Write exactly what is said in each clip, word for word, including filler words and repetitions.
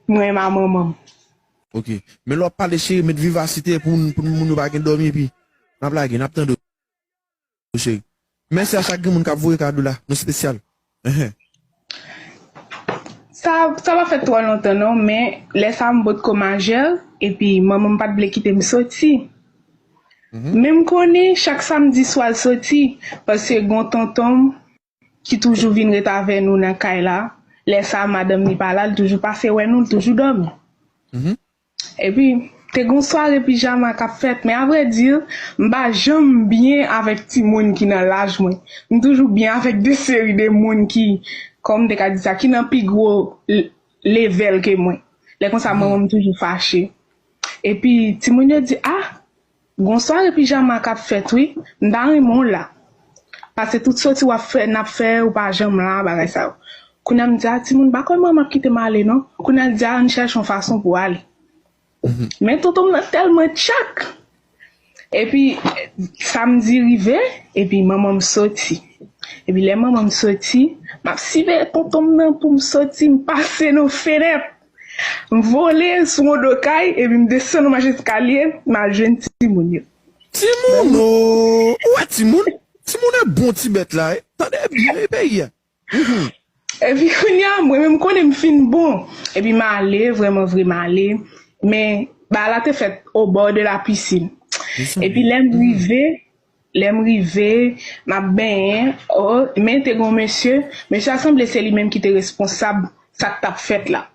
mwen renmen manman m. Ok. Men lè w ap pale, cheri, met vivasite pou, pou moun yo pa gen dòmi, epi n ap lage, n ap tande w, cheri. Mèsi a chak grenn moun k ap voye kado la, nou espesyal. Enhen. Sa, sa pa fè twò lontan non, men lè sa a m potko majè, epi manman m pa t vle kite m soti. Mhm. Men m konnen chak samdi swa l soti, paske gon tonton m ki toujou vin ret avè nou nan kay la. Lè sa a, madanm li pa la, li toujou pase wè nou, li toujou dòmi. Mhm. Epi, te gon sware pijama k ap fèt, men avrèdi, m pa janm byen avèk timoun ki nan laj mwen. M toujou byen avèk de seri de moun ki, kòman m te ka di sa, ki nan pi gwo l-, level ke mwen. Lè konsa, manman m toujou fache. Epi, timoun yo di, ah, gon sware pijama k ap fèt wi, m ta renmen w la. Paske tout soti w ap fè, n ap fè, ou pa janm la, bagay sa yo. Kounye a m di, a timoun, m pa kwè manman ap kite m ale non. Kounye a l di, a ann chèche yon fason pou ale. Mhm. Men tonton m nan tèlman tchak. Epi, samdi rive, epi manman m soti. Epi lè manman m soti, m ap siveye tonton m nan pou m soti, m pase nan fenèt. M vole sou yon do kay, epi m desann yon mach eskalye, m al jwenn timoun yo. Timoun, o! Ou wè timoun? Timoun e bon ti bèt la, e. Tande byen, e peyi a. Mhm. Epi kounye a, mwen menm m konnen m fin bon. Epi m ale, vrèman vre m ale. Men, bagay la te fèt au bord de la piscine. Epi lè m rive, lè m rive, m ap benyen, o, men te gon mesye, mesye a sanble se li menm ki te responsab sa k t ap fèt la.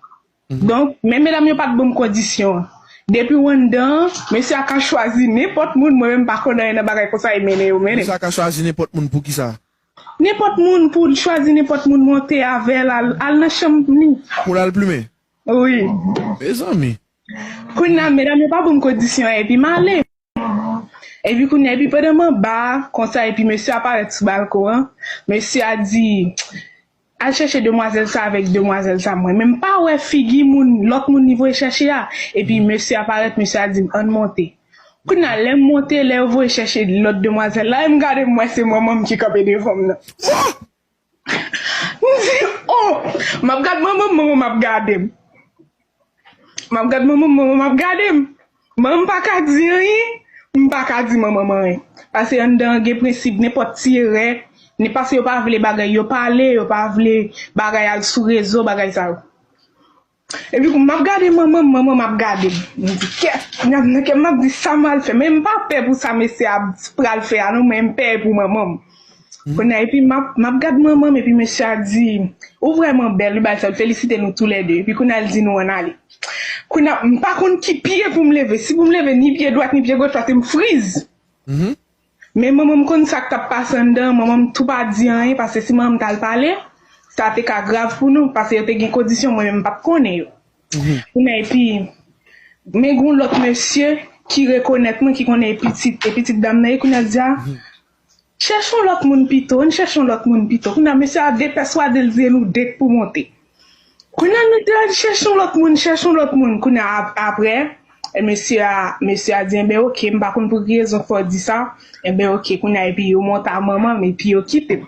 Mhm. Donk, men medam yo pa t ban m kondisyon an. Depi w anndan an, mesye a ka chwazi nenpòt moun, mwen menm m pa konn anyen nan bagay konsa, e mennen yo mennen. Mesye a ka chwazi nenpòt moun pou kisa? Nenpòt moun, pou l chwazi nenpòt moun, monte avè l, al, al nan chanm li. Pou l al plimen? Wi. Mezanmi. Kounye a, medam yo pa ban m kondisyon an, epi m ale. Epi kounye a, epi pandan m anba a, konsa, epi mesye a parèt sou balkon an, mesye a di, al chèche demwazèl sa avèk demwazèl sa mwen. Men m pa wè figi moun, lòt moun li voye chèche a. Epi mesye a parèt, mesye a di m, ann monte. Kounye a, lè m monte, lè yo voye chèche lòt demwazèl la, e m gade m wè se manman m ki kanpe devan m nan. M di, oh! M ap gad manman m, manman m ap gade m. M ap gad manman m, manman m ap gade m. Manman m pa ka di anyen, m pa ka di manman m anyen. Paske anndan an gen prensip, nenpòt ti erè, ni paske yo pa vle bagay yo pale, yo pa vle bagay al sou rezo, bagay sa yo. Epi kou m ap gade manman m, manman m ap gade m. M di, kèt, nan kè m ap di sa m al fè. Men m pa pè pou sa mesye a pral fè a non, men m pè pou manman m. Kounye a, epi m ap, m ap gad manman m, epi mesye a di, ou vrèman bèl, wi, bagay sa, l felisite nou toulède. Epi kounye a, l di nou ann ale. Kounye a, m pa konn ki pye pou m leve. Si pou m leve, ni pye dwat, ni pye goch, paske m friz. Men manman m konn sa k t ap pase anndan, manman m tou pa di anyen, paske si manman m t al pale, sa te ka grav pou nou, paske yo te gen kondisyon, mwen menm m pa t konnen yo. Kounye a, epi, men gon lòt mesye ki rekonèt mwen, ki konnen e pitit, e pitit dam nan ye, kounye a l di, a, chèche yon lòt moun pito, ann chèche yon lòt moun pito. Kounye a, mesye a depèswade l, di e nou de k pou monte. Kounye a, nou te al chèche yon lòt moun, chèche yon lòt moun. Kounye a, ap-, apre, e mesye a, mesye a di, enben, oke, m pa konn pou ki rezon k fè w di sa. Enben, oke, kounye a, epi yo monte a manman m, epi yo kite m.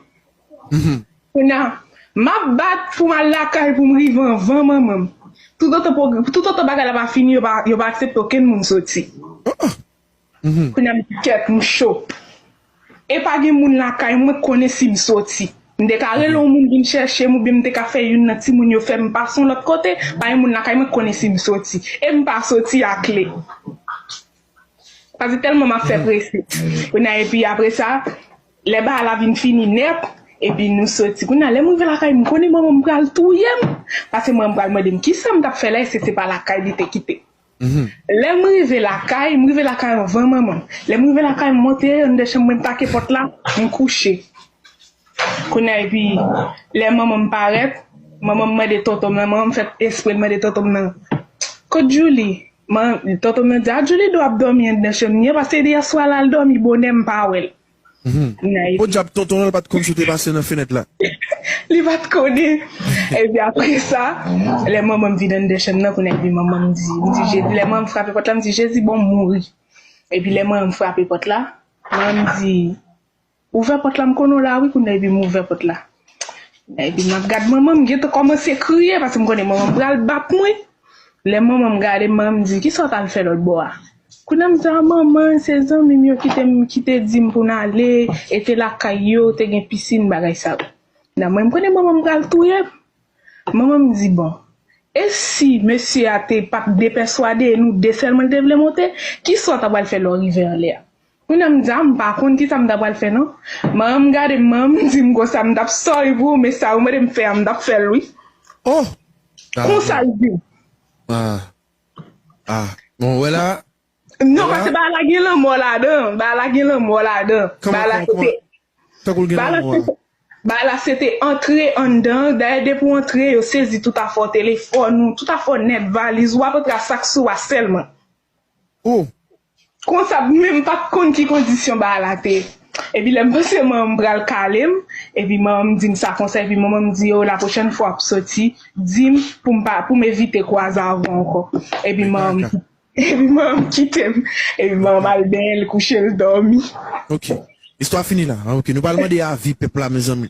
Kounye a, m ap bat pou m al lakay pou m rive anvan manman m. Toutotan pwo-, toutotan bagay la pa fini, yo pa, yo pa aksepte okenn moun soti. Kounye a, m di, kèt, m cho. E pa gen moun lakay mwen k konnen si m soti. M te ka rele yon moun vin chèche m, oubyen m te ka fè youn nan timoun yo fè m pase yon lòt kote, pa gen moun lakay mwen k konnen si m soti. E m pa soti a kle. Paske tèlman m ap fè prese. Kounye a, epi apre sa, lè bagay la vin fini nèt, epi nou soti. Kounye a, lè m rive lakay, m konnen manman m pral touye m. Paske manman m pral mande m kisa m t ap fè la, e se, se pa lakay li te kite. Lè m rive lakay, m rive lakay anvan manman m. Lè m rive lakay, m monte anndan chanm mwen, m take pòt la, m kouche. Kounye a, epi, lè manman m parèt, manman m mande tonton m nan, manman m fè espre l mande tonton m nan, kot Djouly? Man, tonton m nan di, a, Djouly dwe ap dòmi anndan chanm li an, paske yèswa la, l dòmi bonè, m pa wè l. Kounye a, epi, podyab tonton an, l pa t konn sot pase nan fenèt la. Li pa t konnen. Epi apre sa, lè manman m vin anndan chanm nan, kounye a, epi manman m di, m di, Je-, lè manman m frape pòt la, m di, Jezi, bon, m mouri. Epi lè manman m frape pòt la, manman m di, ouvè pòt la, m konnen w la wi, kounye a, epi m ouvè pòt la. Epi m ap gad manman m, m gentan kòmanse kriye, paske m konnen manman m pral bat mwen. Lè manman m gade m, manman m di, "Kisa w t al fè lòt bò a?" Kounye a m di, "A manman, se zanmi m yo ki te, ki te di m pou n ale, e te lakay yo, te gen pisin, bagay sa yo." Nan mwen, m konnen manman m pral touye m. Manman m di, "Bon, e si mesye a te pa t depèswade e nou de sèlman l te vle monte, kisa w ta pral fè lè w rive anlè a?" Kounye a m di, "A, m pa konn kisa m ta pral fè non." Manman m gade m, manman m di m konsa, "M t ap sòri pou ou, men sa ou mande m fè a, m t ap fè l wi." Oh! Konsa l di m. Ah. Ah. Bon, wè la. Non, paske bagay la gen lanmò ladan. Bagay la gen lanmò ladan. Bagay la se te. Tankou l gen lanmò. Bagay la se te antre anndan. Dayè, depi w antre, yo sezi tout afè w, telefòn ou, tout afè w nèt, valiz ou, w ap antre ak sa k sou w a sèlman. Oh! Konsa, men m pa t konn ki kondisyon bagay la te ye. Epi lè m panse manman m pral kale m, epi manman m di m sa konsa, epi manman m di, "Yo, lapwochèn fwa w ap soti, di m pou m pa, pou m evite kwaze avè w ankò." Epi manman m, epi manman m kite m, epi manman m al benyen l, kouche l dòmi. Ok. Istwa fini la. Ok, nou pral mande avi pèp la, mezanmi.